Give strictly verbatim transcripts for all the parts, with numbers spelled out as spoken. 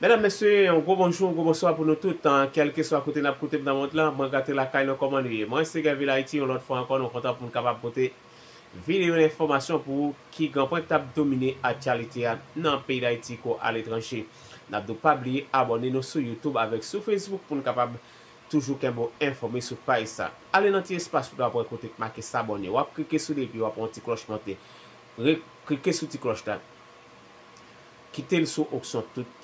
Medam, mesye, yon gwo bonjou, yon gwo bonswa pou nou tout, kèlkeswa kote n ap koute m nan mond lan. Mwen gate lakay nou, kòman nou ye? Mwen se Gèvil Ayiti, yon lòt fwa ankò, nou kontan pou n kapab pote videyo enfòmasyon pou ou ki gen pwen k t ap domine aktyalite a nan peyi Dayiti kou aletranje. N ap di w pa bliye abòne nou sou YouTube avèk sou Facebook pou n kapab toujou kenbe w enfòme sou paj sa. Ale nan ti espas ou ta wè kote k make sabòne. W ap klike sou li epi w ap wè yon ti klòch monte. Re-, klike sou ti klòch la. Kite l sou opsyon tout.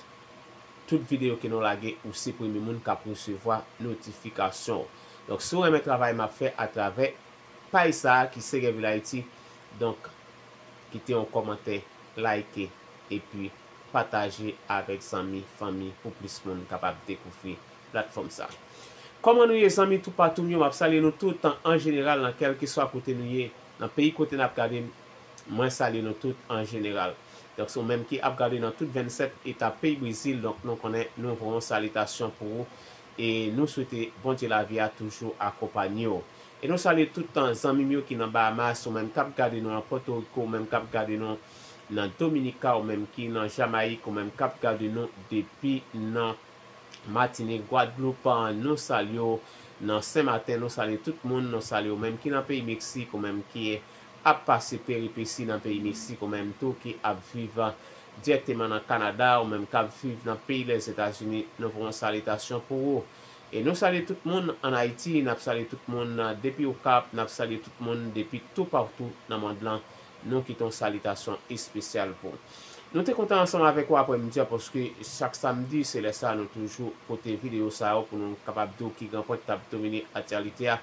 Tout videyo ke nou lage, ou se premye moun k ap resevwa notifikasyon. Donk, si w renmen travay m ap fè atravè paj sa a ki se Gèvil Ayiti, donk, kite yon kòmantè, like, epi pataje avèk zanmi, fanmi, pou plis moun kapab dekouvri platfòm sa. Kòman nou ye, zanmi, toupatou m yo? M ap salye nou tout an, an jeneral, nan kèlkeswa kote nou ye, nan peyi kote n ap gade m, mwen salye nou tout an jeneral. Donk, se ou menm ki ap gade nan tout vennsèt eta peyi Brezil, donk, nou konnen nou voye yon salitasyon pou ou, e nou swete Bondye lavi a toujou akonpanye w. E nou salye tout zanmi m yo ki nan Bahamas, ou menm k ap gade nou nan Pòtoriko, ou menm k ap gade nou nan Dominika, ou menm ki nan Jamayik, ou menm k ap gade nou depi nan Matinik, Gwadloup, nou salye w nan Senmaten, nou salye tout moun, nou salye w menm ki nan peyi Meksik, ou menm ki ap pase peripesi nan peyi Meksik, ou menm tou ki ap viv dirèkteman nan Kanada, ou menm k ap viv nan peyi Lèzetazini, nou voye yon salitasyon pou ou. E nou salye tout moun ann Ayiti, n ap salye tout moun depi Okap, n ap salye tout moun depi toupatou nan mond lan. Nou kite yon salitasyon espesyal pou ou. Nou te kontan ansanm avèk ou aprèmidi a, paske chak samdi, se lè sa a nou toujou pote videyo sa yo pou nou kapab di w ki gran pwen k t ap domine aktyalite a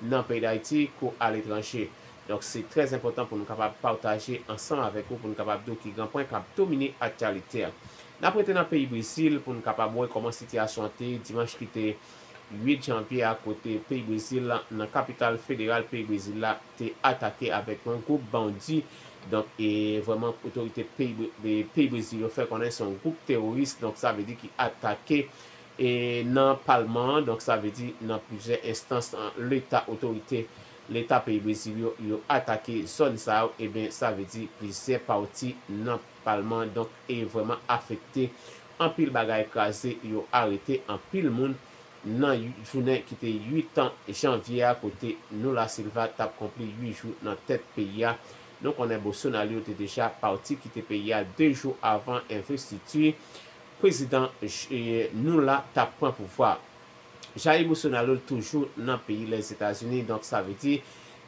nan peyi Dayiti kou aletranje. Donk, se trè enpòtan pou nou kapab pataje ansanm avèk ou, pou nou kapab di w ki gran pwen k ap domine aktyalite a. N ap rete nan peyi Brezil pou nou kapab wè kòman sitiyasyon an te ye dimanch ki te uit janvye a, kote peyi Brezil la, nan kapital federal peyi Brezil la, te atake avèk yon gwoup bandi. Donk, e vrèman, otorite peyi Bre-, e peyi Brezil yo fè konnen se yon gwoup teworis, donk sa vle di ki atake e nan palman an, donk sa vle di nan plizyè enstans, an, leta, otorite leta peyi Brezil yo, yo atake zòn sa yo, ebyen, sa vle di plizyè pati nan palman, donk, e vrèman afekte anpil bagay, kraze, yo arete anpil moun nan yu-, jounen ki te uit janvye a, kote Lula Silva t ap konpli uit jou nan tèt peyi a. Nou konnen Bolsonaro te deja pati kite peyi a de jou avan envestiti prezidan J-, Lula t ap pran pouvwa. Jair Bolsonaro toujou nan peyi Lèzetazini, donk sa vle di,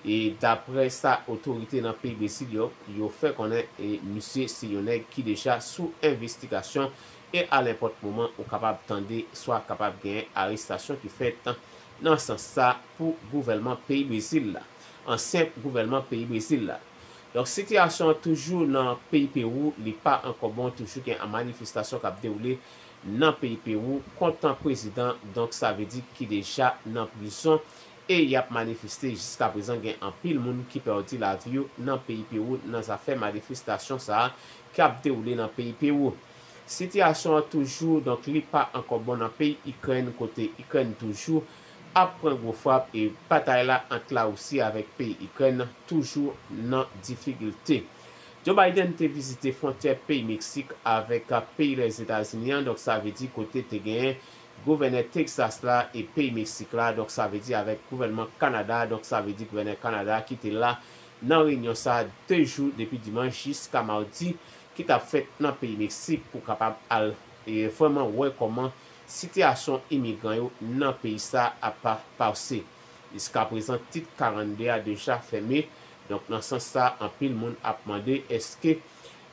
e daprè sa otorite nan peyi Brezil yo, yo fè konnen, e misye se yon nèg ki deja sou envestigasyon, e a lenpòt moman ou kapab tande swa kapab genyen arestasyon ki fèt nan sans sa pou gouvènman peyi Brezil la, ansyen gouvènman peyi Brezil la. Donk, sitiyasyon an toujou nan peyi Pewou, li pa ankò bon, toujou gen manifestasyon k ap dewoule nan peyi Pewou kont prezidan, donk sa vle di ki deja nan prizon, e y ap manifeste jiska prezan. Gen anpil moun ki pèdi lavi yo nan peyi Pewou nan zafè manifestasyon sa a k ap dewoule nan peyi Pewou. Sitiyasyon an toujou, donk, li pa ankò bon nan peyi Ikrèn, kote Ikrèn toujou ap pran gwo frap, e batay la ant Larisi avèk peyi Ikrèn toujou nan difikilte. Joe Biden te vizite fwontyè peyi Meksik avèk peyi Lèzetazini an, donk sa vle di kote te genyen gouvènè Texas la e peyi Meksik la, donk sa vle di avèk gouvènman Kanada, donk sa vle di gouvènè Kanada ki te la nan reyinyon sa a de jou depi dimanch jiska madi ki t ap fèt nan peyi Meksik pou kapab al, e, vrèman wè kòman sitiyasyon imigran yo nan peyi sa ap pa-, pase. Jiska prezan, tit karannde a deja fèmen. Donk, nan sans sa, anpil moun ap mande èske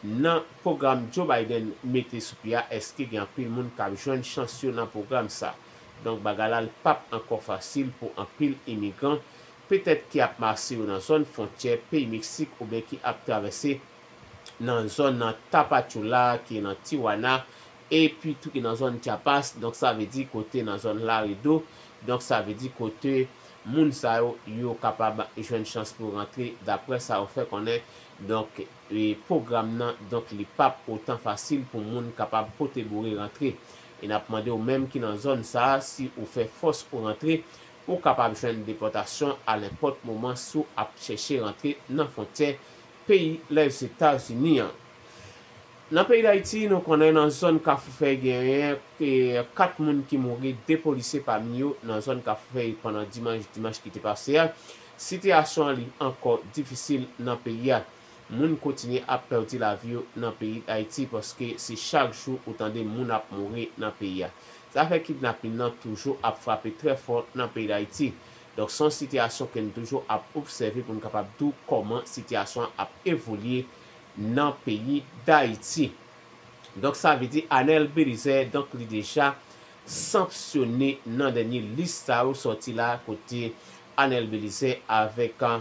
nan pwogram Joe Biden mete sou pye a, èske gen anpil moun k ap jwenn chans yo nan pwogram sa. Donk, bagay la, li p ap ankò fasil pou anpil imigran, petèt ki ap mache yo nan zòn fwontyè peyi Meksik oubyen ki ap travèse nan zòn nan Tapachula, ki nan Tijuana, epi tou ki nan zòn Chiapas, donk sa vle di kote nan zòn Laredo, donk sa vle di kote moun sa yo, yo kapab jwenn chans pou rantre, daprè sa yo fè konnen. Donk, e, pwogram nan, donk, li p ap otan fasil pou moun kapab pote boure rantre. E n ap mande w menm ki nan zòn sa a, si ou fè fòs ou rantre, ou kapab jwenn depòtasyon a lenpòt moman si w ap chèche rantre nan fwontyè peyi Lèzetazini an. Nan peyi Dayiti, nou konnen nan zòn Kafou Fèy genyen, e, kat moun ki mouri, de polisye pami yo nan zòn Kafou Fèy pandan dimanch, dimanch ki te pase a. Sitiyasyon an li ankò difisil nan peyi a. Moun kontinye ap pèdi lavi yo nan peyi Dayiti paske se chak jou ou tande moun ap mouri nan peyi a. Zafè kidnapin nan toujou ap frape trè fò nan peyi Dayiti. Donk, se yon sitiyasyon ke n toujou ap obsève pou n kapab di w kòman sitiyasyon an ap evolye nan peyi Dayiti. Donk, sa vle di Anèl Belizè, donk, li deja sanksyone nan dènye lis sa yo sòti la, kote Anèl Belizè avèk, a,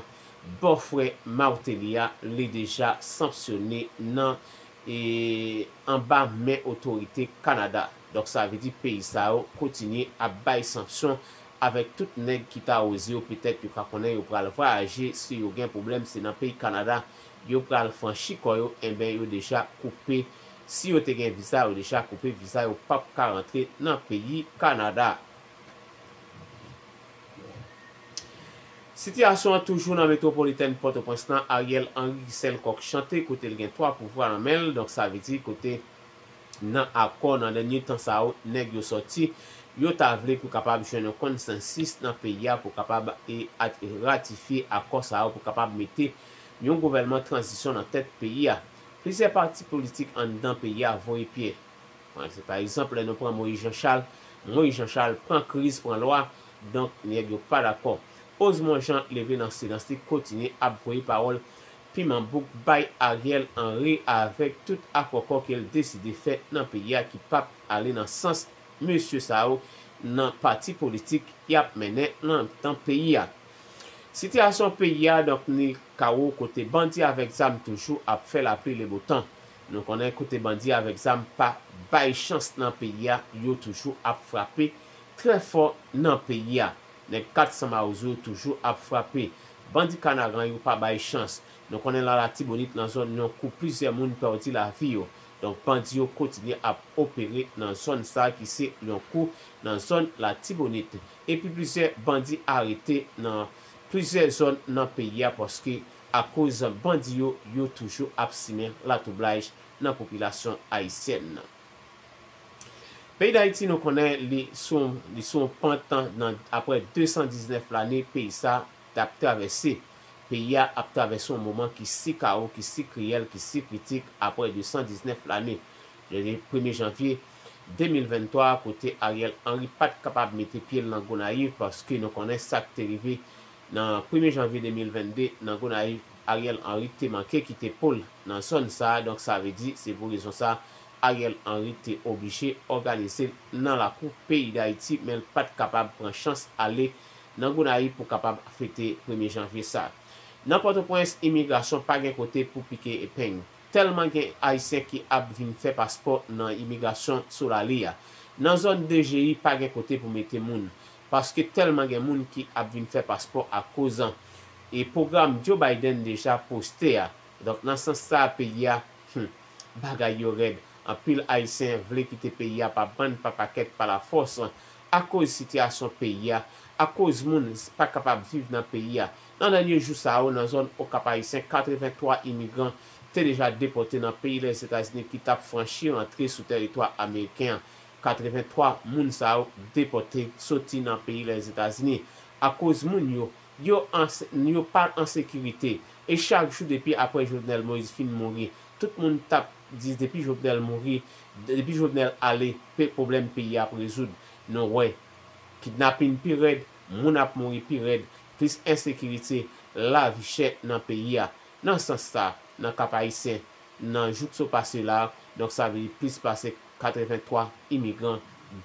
bòfrè Martelly a, li deja sanksyone nan, e, anba men otorite Kanada. Donk, sa vle di peyi sa yo kontinye ap bay sanksyon avèk tout nèg ki ta woze yo, petèt yo ka konnen yo pral vwayaje, si yo gen pwoblèm, se nan peyi Kanada yo pral franchi kò yo, enben, yo deja koupe, si yo te gen viza, yo deja koupe viza, yo p ap ka rantre nan peyi Kanada. Sitiyasyon an toujou nan metwopolitèn Pòtoprens lan, Ariel Henry ki sèl kòk chante, kote l gen twa pouvwa nan men l, donk sa vle di kote nan akò nan dènye tan sa yo, nèg yo sòti, yo ta vle pou kapab jwenn yon konsansis nan peyi a, pou kapab, e, at-, ratifye akò sa yo, pou kapab mete yon gouvènman tranzisyon nan tèt peyi a. Plizyè pati politik anndan peyi a voye pyè. Bon, se pa egzanp, lè nou pran Moïse Jean Charles, Moïse Jean Charles pran kriz, pran lwa, donk nèg yo pa dakò. Osmond Jean leve nan silans li, kontinye ap voye pawòl piman bouk bay Ariel Henry avèk tout akòkò ke l deside fè nan peyi a ki p ap ale nan sans mesye sa yo nan pati politik y ap mennen nan tan peyi a. Sitiyasyon peyi a, donk, ni kawo kote bandi avèk zam toujou ap fè lapli lebotan. Nou konnen kote bandi avèk zam pa bay chans nan peyi a, yo toujou ap frape trè fò nan peyi a. Nèg kat san Mawozo toujou ap frape. Bandi Kanaran yo pa bay chans. Nou konnen nan Latibonit, nan zòn Lyonkou, plizyè moun pèdi lavi yo. Donk, bandi yo kontinye ap opere nan zòn sa ki se Lyonkou, nan zòn Latibonit. Epi plizyè bandi arete nan plizyè zòn nan peyi a paske akoz bandi yo, yo toujou ap simen latwoublay nan popilasyon ayisyèn nan. Peyi Dayiti, nou konnen li sou, li sou yon pant nan, apre de san diznèf lane peyi sa t ap travèse. Peyi a ap travèse yon moman ki si kawo, ki si kriyèl, ki si kritik apre de san diznèf lane. Premye janvye de mil venntwa, kote Ariel Henry pa t kapab mete pye l nan Gonayiv, paske nou konnen sa k te rive nan premye janvye de mil vennde nan Gonayiv, Ariel Henry te manke kite po l nan zòn sa a. Donk, sa vle di, se pou rezon sa a, Ariel Henry te oblije òganize l nan lakou peyi Dayiti, men l pa t kapab pran chans ale nan Gonayiv pou kapab fete premye janvye sa a. Nan Pòtoprens, imigrasyon pa gen kote pou pike epeng. Tèlman gen Ayisyen ki ap vin fè paspò nan imigrasyon sou lali a. Nan zòn D G I, pa gen kote pou mete moun, paske tèlman gen moun ki ap vin fè paspò akoz, e, pwogram Joe Biden deja poste a. Donk, nan sans sa a, peyi a, hmm, bagay yo rèd. Anpil Ayisyen vle kite peyi a pa bann, pa pakèt, pa lafòs, akoz sitiyasyon peyi a, akoz moun pa kapab viv nan peyi a. Nan dènye jou sa yo, nan zòn Okap Ayisyen, katrevenntwa imigran te deja depòte nan peyi Lèzetazini ki t ap franchi rantre sou tèritwa ameriken an. Katrevenntwa moun sa yo depòte soti nan peyi Lèzetazini akoz moun yo, yo an, yo pa an sekirite. E chak jou depi apre Jovenel Moïse fin mouri, tout moun t ap di depi Jovenel mouri, depi Jovenel ale, pe, pwoblèm peyi a ap rezoud. Nou wè, kidnapin pi rèd, moun ap mouri pi rèd, plis ensekirite, lavi chè nan peyi a. Nan sans sa, nan Kap Ayisyen, nan jou k sot pase la, donk sa vle di plis pase katrevenntwa imigran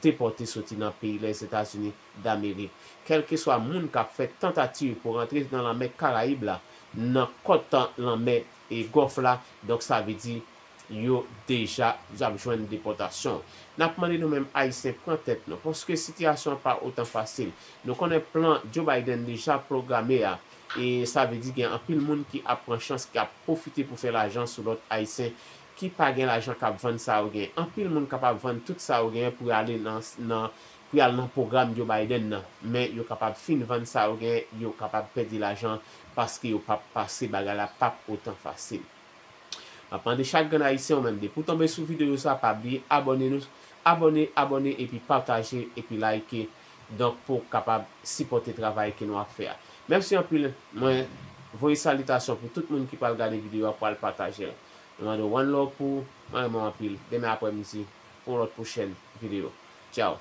depòte soti nan peyi Lèzetazini Damerik. Kèlkeswa moun k ap fè tantativ pou rantre nan lanmè Karayib la, nan kòt lanmè e Gòf la, donk sa vle di yo deja ap jwenn depòtasyon. N ap mande nou menm Ayisyen pran tèt nou, paske sitiyasyon an pa otan fasil. Nou konnen plan Joe Biden deja pwograme a, e sa vle di gen anpil moun ki ap pran chans, ki ap pwofite pou fè lajan sou lòt Ayisyen ki pa gen lajan, k ap vann sa yo genyen. Anpil moun kapab vann tout sa yo genyen pou y ale nan, nan, pou y al nan pwogram Joe Biden nan. Men yo kapab fin vann sa yo genyen, yo kapab pèdi lajan paske yo p ap pase, bagay la p ap otan fasil. M ap mande chak grenn ayisyen, ou menm, depi w tonbe sou videyo sa, pa bliye abòne nou, abòne, abòne, epi pataje, epi like, donk, pou w kapab sipòte travay ke nou ap fè a. Mèsi anpil, mwen voye salitasyon pou tout moun ki pral gade videyo a, pral pataje l. Mwen mande w one love pou ou, mwen renmen w anpil. Demen aprèmidi, pou yon lòt pwochèn videyo. Tchao.